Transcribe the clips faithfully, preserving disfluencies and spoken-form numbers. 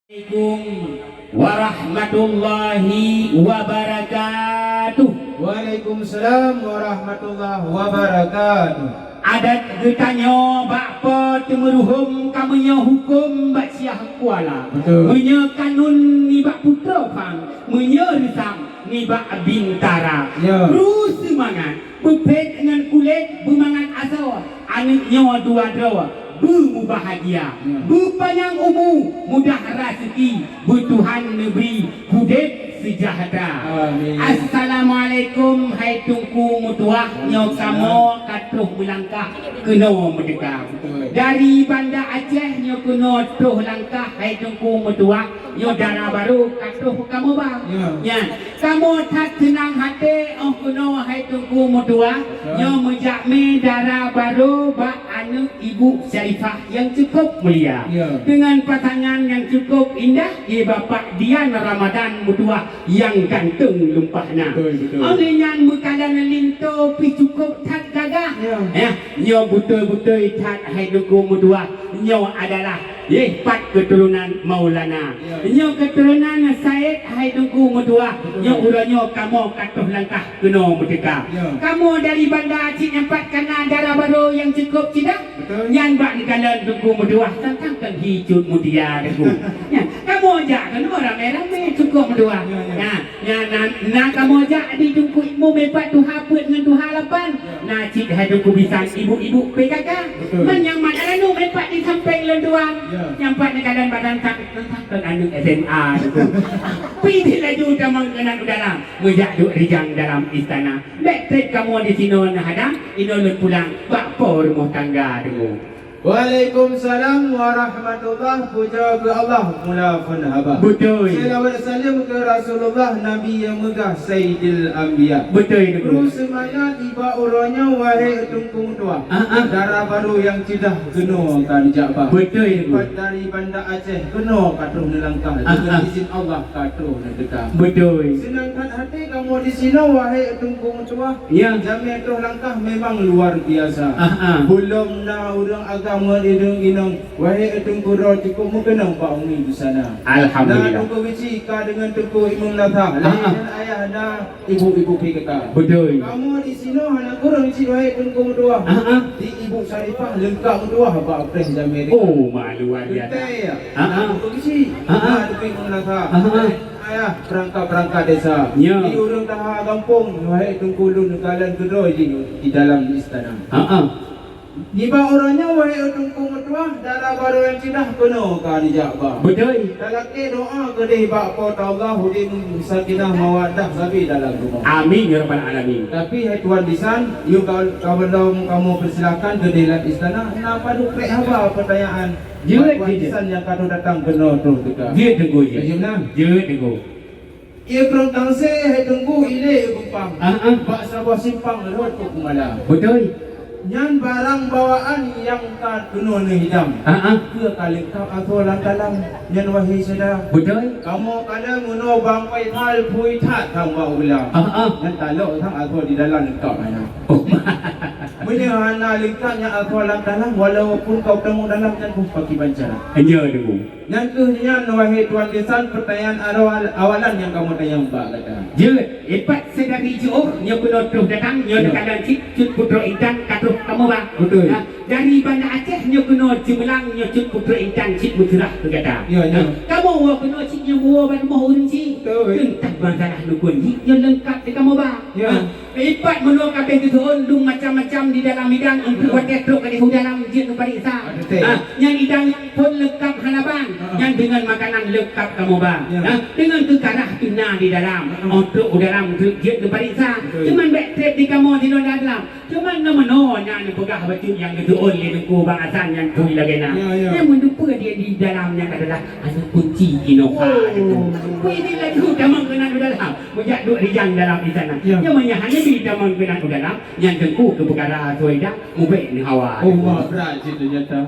Assalamualaikum warahmatullahi wabarakatuh. Waalaikumsalam warahmatullahi wabarakatuh. Adat geutanyoe bak Po Teumeuruhom, ka meunyoe huköm bak Syiah Kuala. Betul. Meunyoe kanun nibak Putroe Phang, meunyoe reusam nibak Bintara. Ya. Kru seumangat, beuphet ngon kulét beumangat asoe, aneuk nyoe dua droe beumubahgia, ya, beupanyang umu, mudah raseuki, beutuhan neubri udép seujahtera. Amin. Assalamualaikum, hai Teungku meutuah, nyoe kamoe ka troh meulangkah keunoe meuteuka. Betul. Dari Banda Aceh nyoe keunoe troh langkah, hai Teungku meutuah, nyoe dara barô ka troh kamoe ba. Ya. Nyan, kamoe that seunang até óh keunoe, hai Teungku meutuah, betul, nyoe meujak mé dara barô bak aneuk Ibu Syarifah nyang cukup mulia. Ya. Dengan pasangan nyang cukup indah, di Bapak Dian Ramadan meutuah nyang ganteng lumpah na. Betul, betul. Óh lheueh nyan meukadan linto pih cukup that gagah. Ya. Ya, nyoe beutôi-beutôi that, hai Teungku meutuah. Nyoe adalah, yeh, pat keuturonan Maulana. Ya. Nyoe keuturonan Said, hai Teungku meutuah. Betul. Nyoe uroe nyoe kamoe ka troh langkah keunoe meuteuka. Ya. Kamoe dari Banda Aceh nyan pat kana dara barô nyang cukup ceudah. Betul. Nyan bak neukalon Teungku meutuah, sang-sang keuh hi Cut Mutia, Teungku. Nyan, kamoe jak keunoe ramé-ramé, Teungku meutuah. Ya, ya. Nah, nyan na, na kamoe jak di Teungku Imum, ipat tuha peuet ngon tuha lapan. Ya. Na cit hai Teungku bisan ibu-ibu P K K. Betul. Man nyang mat aneuk ipat di sampéng lôn tuan. Ya. Nyang pat neukalon badan sang-sang keuh aneuk S M A, Teungku. Pih laju tamong keunan u dalam. Meujak duek rijang dalam istana. Bèk trép kamoe disinoe neuhadang, inoe lôn pulang bak po rumoh tangga, Teungku. Waalaikumsalam warahmatullah. Puja keu Allah, mula phon haba. Beutôi. Selawat saleuem keu Rasulullah, Nabi nyang meugah, Saidil Anbiya. Beutôi, Teungku. Kru seumangat nibak uroe nyoe, wahé Teungku meutuah. Ah, ah. Dara barô nyang ceudah keunoe ka neujak ba. Beutôi, Teungku. Ipat dari Banda Aceh keunoe ka troh neulangkah. Ah, deungon ah. Izin Allah ka troh neuteuka. Beutôi. Seunang that até kamoe disinoe, wahé Teungku meutuah. Ya. Jamé troh langkah memang luar biasa. Ah, ah. Belum na ureueng agam ngon ureueng inong, wahé Teungku droe cukup meukeunong bak umi busana. Alhamdulillah. Na Teungku Geuchik ka deungon Teungku Imum Nasa, ah, ah, laén ayah na ibu-ibu P K K. Beutôi. Kamoe disinoe hana kureueng cit, wahé Teungku meutuah. Ah, ah. Di Ibu Syarifah leungkap meutuah bak preh jamé. Oh, ma luar biasa. Beutôi, ya. Ah, ah. Na Teungku Geuchik, ah, ah, na Teungku Imum Nasa. Ah, ah. Ayah, perangkat-perangkat desa. Ya. Di ureueng taha gampông, wahé Teungku, lôn kalon keudroe di, di dalam istana. Ha, ha. Nibak uroe nyoe, wahé Teungku meutuah, dara barô nyang ceudah keunoe ka neujak ba. Beutôi. Talakée doa keudeh bak Po teu Allah, udeb sakinah mawaddah sabe dalam rumoh. Amin ya rabbal alamin. Tapi hai tuan bisan, yue ka, ka lom kamoe peusilakan keudeh lam istana, na padub trép haba peutanyaan. Jeuet, jeuet. Tuan bisan nyang ka troh datang keunoe troh teuka. Jeuet, Teungku, jeuet. Jeuet, Teungku. Ie krong tangse hai Teungku ilée gumpang. Ah, ah. Bak saboh simpang rhot u Kumala. Beutôi. Nyan barang bawaan nyang ka keunoe neuhidang. Ah, ah. Keu ka leungkap asoe lam dalam nyan, wahé syedara. Beutôi. Kamoe kalon meunoe bang pai thal phui that tham bak u beulam. Ah, ah. Nyan talok tham asoe di dalam leungkap hana. Oh. Meunyoe hana leungkap nyan asoe lam dalam, walaupun ka u tamong dalam nyan boh pakriban cara. Nyo, Teungku. Nyan kheueh nyan, wahé tuan bisan, peutanyaan awal-, awalan nyang kamoe tanyong bak gata. Jeuet, ipat seudari jiôh, nyoe keunoe troh datang, nyoe, ya, teukalon cit Cut Putroe Intan ka troh kamoe ba. Beutôi. Ha, dari Banda Aceh, nyoe keunoe ceumeulang, nyoe Cut Putroe Intan cit meuseurah keu gata. Ya, ya. Ha, kamoe woe keunoe cit nyoe meuwoe bak rumoh ureueng cit. Beutôi. Teuntang masalah lukon jih, nyoe leungkap di kamoe ba. Ya. Ha, Ipat meunoe ka abéh geuseuôn lôn macam-macam di dalam hidang, eungkôt watée trok ka di dalam jeuet neupareksa. Ah, beutôi. Ah, nyan hidang nyan phôn leungkap hana ban, ah, nyan deungon makanan leungkap kamoe ba. Ya. Ah, deungon keukarah pih na di dalam. Ah. Óh trok u dalam jeuet, jeuet neupareksa. Beutôi. Cuman bèk trép di kamoe di dalam. Cuman na meunoe nyan neupeugah bacut nyang geuseuôn lé Teungku Bang Hasan nyan pui lagée na. Ya, ya. Nyan meuneupeue di, di dalam nyan adalah Aneuk kunci Innova. Oh. Wih, ini laju tamong keunan u dalam. Meujak duek rijang dalam di sana. Ya. Nyan meunyo hana jitamong keunan u dalam, nyan Teungku keu peukara asoe idang, mubèk neuhawa. Oh, wah, brat cit teunyata.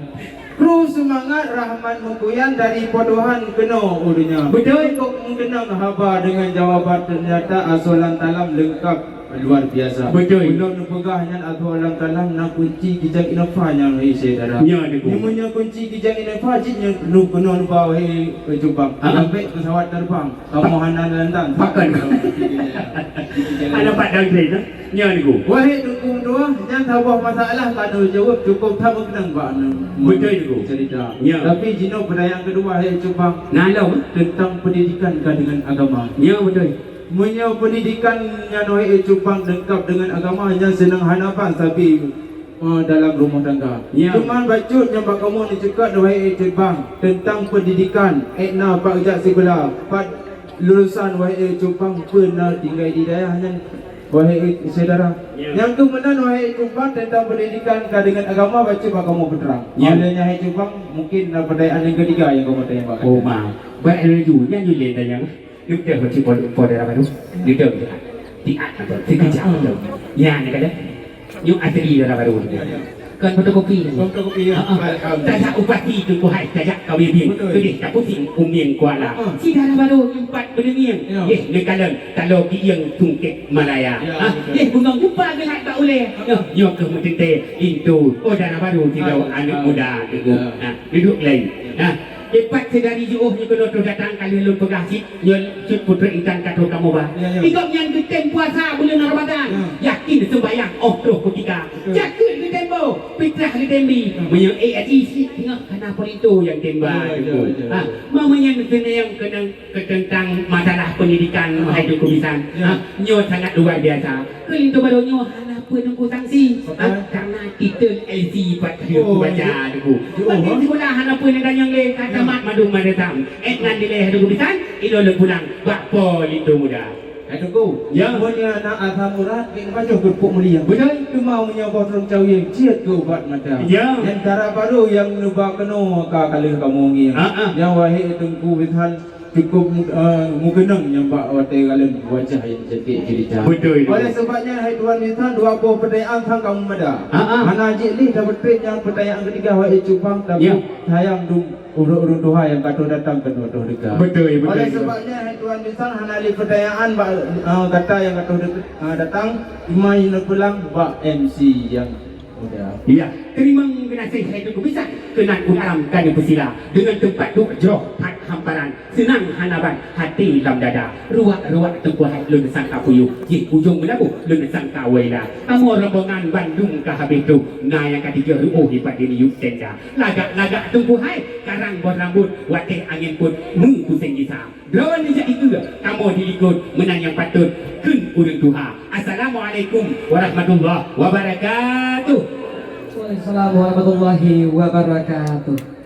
Kru seumangat rahmat meukuyan dari Po Tuhan keunoe u donya. Beutôi. Cukup meukeunong haba deungon jawaban teunyata asoe lam dalam leungkap. Luar biasa. Beutôi. Ulôn neupeugah nyan ateueh lam kalam na kunci gijang Innova nyan, hai syedara. Nyo, Teungku. Nyoe meunyoe kunci gijang Innova cit nyoe nu-, keunoe neuba, hai, hai Cupang. Ha? Sampai pesawat terbang. Kamoe hana lantang. Pakon. Hana pat daun jai, nah. Nyo, Teungku. Wahai Teungku Meutuah, nyan saboh masalah ka neujaweueb cukôp that meukeunong bak neu-, Beutôi, Teungku. Cerita. Nyo. Tapi jinoe peudayaan keudua, hai Cupang. Nah, lom. Teuntang pendidikan ka deungon agama. Nyo, beutôi. Meunyoe pendidikan nyan, wahai Cupang, leungkap deungon agama, nyan seunang hana ban sabe, eh, dalam rumoh tangga. Ya. Cuman bacut nyang bak kamoe neuceukat, wahai Cupang, teuntang pendidikan, ék na pat jak sikula, pat lulusan, wahai Cupang, peue na tinggai di dayah nyan, wahai syedara. Ya. Nyang keu meunan, wahai Cupang, teuntang pendidikan ka deungon agama, bacut bak kamoe peutrang. Ya. Oleh nyan, hai Cupang, mungkin na peudayaan nyang keutiga nyang kamoe tanyong bak. Oh, ma. Baik, laju. Nyan ju lé tanyong. Neupeugah bak Po, Po Dara Baro. Neudong siat. Siat atau sikejap atau. Ya, ni kada. Nyoe asli Dara Baro. Kon fotokopi. Fotokopi, ya. Ha, ha. Alhamdulillah. Tajak upati Teungku hai, tajak kawé bieng. Betul. Keudeh tapusing umieng kuala. Ha. Si Dara Baro empat beuneumieng. Ya. Yeh, neukalon talo kieng tungkek Malaya. Ya, ha, betul. Yeh, bungong jupa geulat bak ulèe. Ha. Nyoe, nyoe keuh meuteuntèe linto. Oh, Dara Baro tinggai aneuk muda, Teungku. Ya. Ha, duduk laén. Ha. Dipat syedara jiôh nyoe keunoe troh datang ka lheueh lôn peugah cit. Nyoe cut putroe intan ka troh kamoe ba. Ya, ya. Di gobnyan geutem puasa buleuen Ramadhan. Ya. Yakin seumbahyang óh troh kutika. Betul. Jakeuet geutem boh, fitrah geutem bri. Ya. Meunyoe A S I cit teungoh kana po linto nyang tem ba. Ya, ya, ya. Ha, meunyoe nyan keunong keu teuntang masalah pendidikan, ya, wahai Teungku Bisan. Ya. Ha, nyoe sangat luar biasa. Keu linto barô nyoe hana peue Teungku sanksi. Betul. Ha, karena titel L C pat ka lheueh kubaca, Teungku. Oh, ya. Pat di sikula hana peue neutanyong lé, ka tamat mandum madrasah. Ék nan dilèe Teungku Bisan, ilôn lôn pulang bak po linto muda. Hai Teungku, ya. Meunyoe na asam urat, geupajoh keureupuk mulia. Betul. Teuma meunyoe boh thôn cawie, ciet keu ubat mata. Ya. Nyang Dara Baro nyang neuba keunoe ka, ka lheueh kamoe ngieng. Ha, ha. Nyang wahé Teungku Bisan, cukup mu-, eh, meukeunong nyang bak watèe kalon wajah nyang cantik jelita. Betul, betul. Oleh sebab nyan, hai Tuan Bisan, dua boh peutanyaan sang ka meumada. Ha, ha. Hana jeuet lé tapeuteuet nyang peutanyaan keutiga, wahé Cupang, tapi, ya, sayang dum ureueng-ureueng tuha nyang ka troh datang keunoe troh teuka. Betul, betul. Oleh sebab nyan, hai Tuan Bisan, hana lé peutanyaan bak, eh, gata nyang ka troh de-, eh, datang, teuma neupeulang bak M C nyang Udah. Ya, teurimong geunaséh hai Teungku Bisan, keunan u dalam ka neupeusila, deungon teumpat duek jroh that hamparan, seunang hana ban até lam dada. Ruwak-ruwak Teungku hai lôn sangka puyôh, jih ujong meulaboh lôn sangka waila. Kamoe rombongan bandum ka habéh troh, na nyang ka tijoh reuôh dipat di miyueb tenda. Lagak-lagak Teungku hai, karang boh rambôt, watèe angén pôt meupuseng gisa. Droeneuh jak dikeue, kamoe dilikot meunan nyang patot kheun ureueng tuha. Assalamualaikum warahmatullahi wabarakatuh. Waalaikumsalam warahmatullahi wabarakatuh.